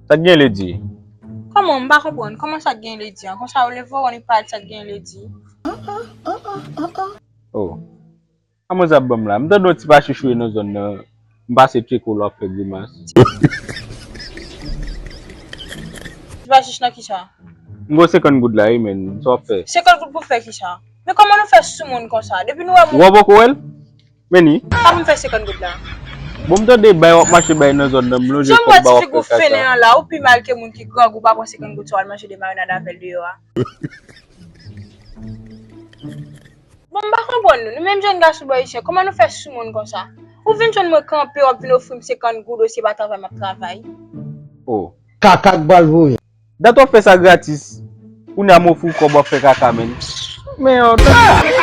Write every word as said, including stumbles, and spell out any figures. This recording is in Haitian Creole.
Sa k gen ledi? Kòman? M pa konprann. Kòman sa k gen ledi an? Konsa ou leve w annik pa di sa k gen ledi? Oh. Kòman sa ap ban m la? M tande yon ti pa chichouye nan zòn nan. M pase tcheke w la w ap fè grimas. Ti pa chich nan kisa? M gon senkant goud la wi men. Sa w ap fè? Senkant goud pou fè kisa? Men kòman nou fè sou moun konsa? Depi nou wè moun. Ou wè poko wè l? Meni. Sa pou m fè senkant goud la? Bon, m tande bay w ap mache bay nan zòn nan, m lonje Jan m kòb wè ba w ti ap figou fè fennen kaka. An la, ou pi mal ke moun ki grangou pa pran senkant goud sa w al manje de marinad avè l deyò a. Bon, m pa konprann nou. Nou menm jèn gason bò isit, kòman nou fè sou moun konsa? Ou vin jwenn mwen kanpe, w ap vin ofri m senkant goud, ou se pa travay m ap travay. Oh. Kaka k pral voye. Dat w ap fè sa gratis. Kounye a m ofri w kòb w ap fè kaka men. Men yon ta.